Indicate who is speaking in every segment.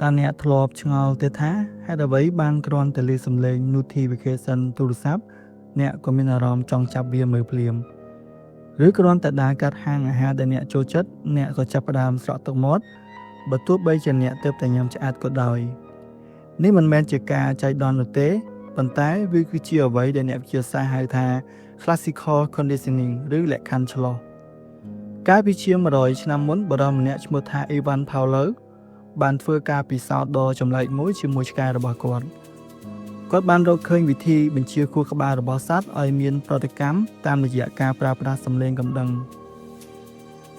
Speaker 1: តើអ្នកធ្លាប់ឆ្ងល់ទេថាហេតុអ្វីបានគ្រាន់តែឮសំឡេង notification ទូរស័ព្ទអ្នកក៏មានអារម្មណ៍ចង់ចាប់វាមើលភ្លាមឬគ្រាន់តែដើរកាត់ហាងអាហារដែលអ្នកចូលចិត្តអ្នកក៏ចាប់ផ្ដើមស្រក់ទឹកមាត់បើទោះបីជាអ្នកទើបតែញ៉ាំឆ្អែតក៏ដោយនេះមិនមែនជាការចៃដន្យនោះទេប៉ុន្តែវាគឺជាអ្វីដែលអ្នកវិទ្យាសាស្ត្រហៅថា classical conditioning ឬលក្ខខណ្ឌឆ្លុះកាលពីជាង100ឆ្នាំមុនបុរសម្នាក់ឈ្មោះថា Ivan Pavlov បានធ្វើការពិសោធន៍ដ៏ចម្លែកមួយជាមួយឆ្កែរបស់គាត់គាត់បានរកឃើញវិធីបញ្ជាខួរក្បាលរបស់សត្វឲ្យមានប្រតិកម្មតាមរយៈការប្រើប្រាស់សំឡេងកណ្ដឹង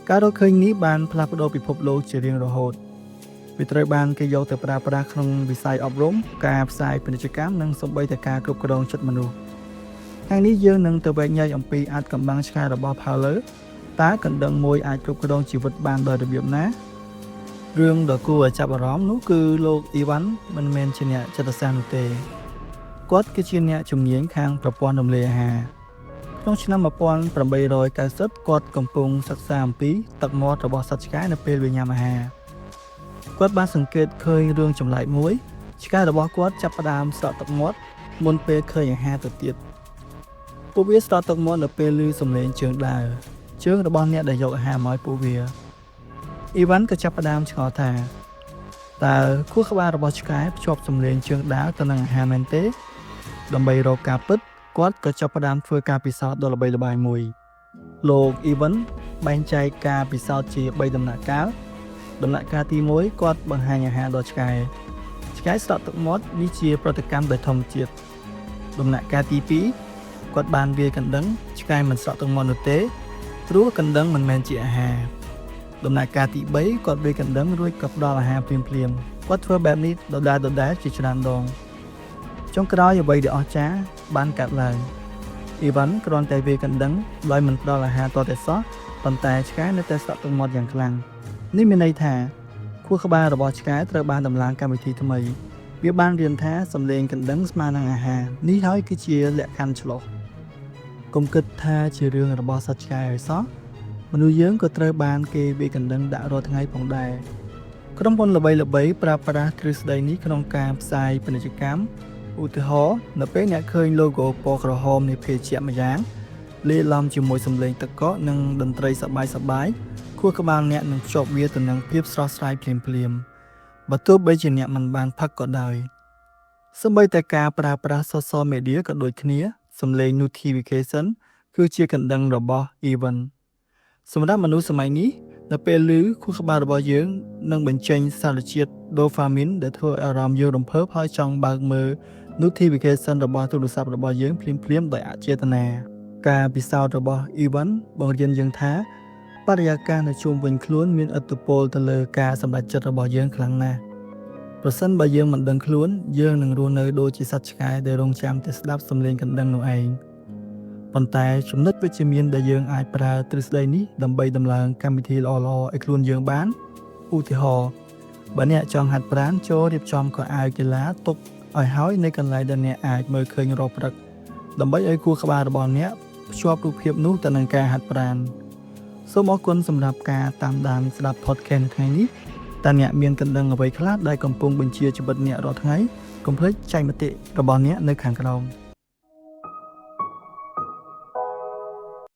Speaker 1: ការរកឃើញនេះបានផ្លាស់ប្ដូរពិភពលោកជារៀងរហូតវាត្រូវបានគេយកទៅប្រើប្រាស់ក្នុងវិស័យអប់រំការផ្សាយពាណិជ្ជកម្មនិងសូម្បីតែការគ្រប់គ្រងចិត្តមនុស្សថ្ងៃនេះយើងនឹងទៅវែកញែកអំពីអាថ៌កំបាំងឆ្កែរបស់ Pavlov តើកណ្ដឹងមួយអាចគ្រប់គ្រងជីវិតបានដោយរបៀបណារឿងដ៏គួរឲ្យចាប់អារម្មណ៍នោះគឺលោកអ៊ីវ៉ាន់មិនមែនជាអ្នកចិត្តសាស្ត្រនោះទេគាត់គឺជាអ្នកជំនាញខាងប្រព័ន្ធរំលាយអាហារក្នុងឆ្នាំ1890គាត់កំពុងសិក្សាអំពីទឹកមាត់របស់សត្វឆ្កែនៅពេលវាញ៉ាំអាហារគាត់បានសង្កេតឃើញរឿងចម្លែកមួយឆ្កែរបស់គាត់ចាប់ផ្ដើមស្រក់ទឹកមាត់មុនពេលឃើញអាហារទៅទៀតពួកវាស្រក់ទឹកមាត់នៅពេលឮសំឡេងជើងដើរជើងរបស់អ្នកដែលយកអាហារមកឲ្យពួកវាអ៊ីវ៉ាន់ក៏ចាប់ផ្ដើមឆ្ងល់ថាតើខួរក្បាលរបស់ឆ្កែភ្ជាប់សំឡេងជើងដើរទៅនឹងអាហារមែនទេដើម្បីរកការពិតគាត់ក៏ចាប់ផ្ដើមធ្វើការពិសោធន៍ដ៏ល្បីល្បាញមួយលោកអ៊ីវិនបែងចែកការពិសោធន៍ជា3ដំណាក់កាលដំណាក់កាលទី1គាត់បង្ហាញអាហារដល់ឆ្កែឆ្កែស្រក់ទឹកមាត់នេះជាប្រតិកម្មដោយធម្មជាតិដំណាក់កាលទី2គាត់បានវាយកណ្ដឹងឆ្កែមិនស្រក់ទឹកមាត់នោះទេព្រោះកណ្ដឹងមិនមែនជាអាហារដំណាក់កាលទី3គាត់វាយកណ្ដឹងរួចក៏ផ្ដល់អាហារភ្លាមៗគាត់ធ្វើបែបនេះដដែលៗជាច្រើនដងចុងក្រោយអ្វីដែលអស្ចារ្យបានកើតឡើងអ៊ីវ៉ាន់គ្រាន់តែវាយកណ្ដឹងដោយមិនផ្ដល់អាហារតតែសោះប៉ុន្តែឆ្កែនៅតែស្រក់ទឹកមាត់យ៉ាងខ្លាំងនេះមានន័យថាខួរក្បាលរបស់ឆ្កែត្រូវបានដំឡើងកម្មវិធីថ្មីវាបានរៀនថាសំឡេងកណ្ដឹងស្មើនឹងអាហារនេះហើយគឺជាលក្ខខណ្ឌឆ្លុះកុំគិតថាជារឿងរបស់សត្វឆ្កែឲ្យសោះមនុស្សយើងក៏ត្រូវបានគេវាយកណ្ដឹងដាក់រាល់ថ្ងៃផងដែរក្រុមហ៊ុនល្បីៗប្រើប្រាស់ទ្រឹស្ដីនេះក្នុងការផ្សាយពាណិជ្ជកម្មឧទាហរណ៍នៅពេលអ្នកឃើញ logo ពណ៌ក្រហមនៃភេសជ្ជៈម្យ៉ាងលាយឡំជាមួយសំឡេងទឹកកកនិងតន្ត្រីសប្បាយៗខួរក្បាលអ្នកនឹងភ្ជាប់វាទៅនឹងភាពស្រស់ស្រាយភ្លាមៗបើទោះបីជាអ្នកមិនបានផឹកក៏ដោយសូម្បីតែការប្រើប្រាស់ social media ក៏ដូចគ្នាសំឡេង notification គឺជាកណ្ដឹងរបស់ event សម្រាប់មនុស្សសម័យនេះនៅពេលឮខួរក្បាលរបស់យើងនឹងបញ្ចេញសារជាតិ dopamine ដែលធ្វើឲ្យអារម្មណ៍យើងរំភើបហើយចង់បើកមើល notification របស់ទូរស័ព្ទរបស់យើងភ្លាមៗដោយអចេតនាការពិសោធន៍របស់ Evan បង្រៀនយើងថាបរិយាកាសនៅជុំវិញខ្លួនមានឥទ្ធិពលទៅលើការសម្រេចចិត្តរបស់យើងខ្លាំងណាស់ប្រសិនបើយើងមិនដឹងខ្លួនយើងនឹងរស់នៅដូចជាសត្វឆ្កែដែលរង់ចាំតែស្ដាប់សំឡេងកណ្ដឹងនោះឯងប៉ុន្តែចំណុចវិជ្ជមានដែលយើងអាចប្រើទ្រឹស្ដីនេះដើម្បីដំឡើងកម្មវិធីល្អៗឲ្យខ្លួនយើងបានឧទាហរណ៍បើអ្នកចង់ហាត់ប្រាណចូលរៀបចំខោអាវកីឡាទុកឲ្យហើយនៅកន្លែងដែលអ្នកអាចមើលឃើញរាល់ព្រឹកដើម្បីឲ្យខួរក្បាលរបស់អ្នកភ្ជាប់រូបភាពនោះទៅនឹងការហាត់ប្រាណសូមអរគុណសម្រាប់ការតាមដានស្ដាប់ podcast នៅថ្ងៃនេះតើអ្នកមានកណ្ដឹងអ្វីខ្លះដែលកំពុងបញ្ជាជីវិតអ្នករាល់ថ្ងៃកុំភ្លេចចែកមតិរបស់អ្នកនៅខាងក្រោម។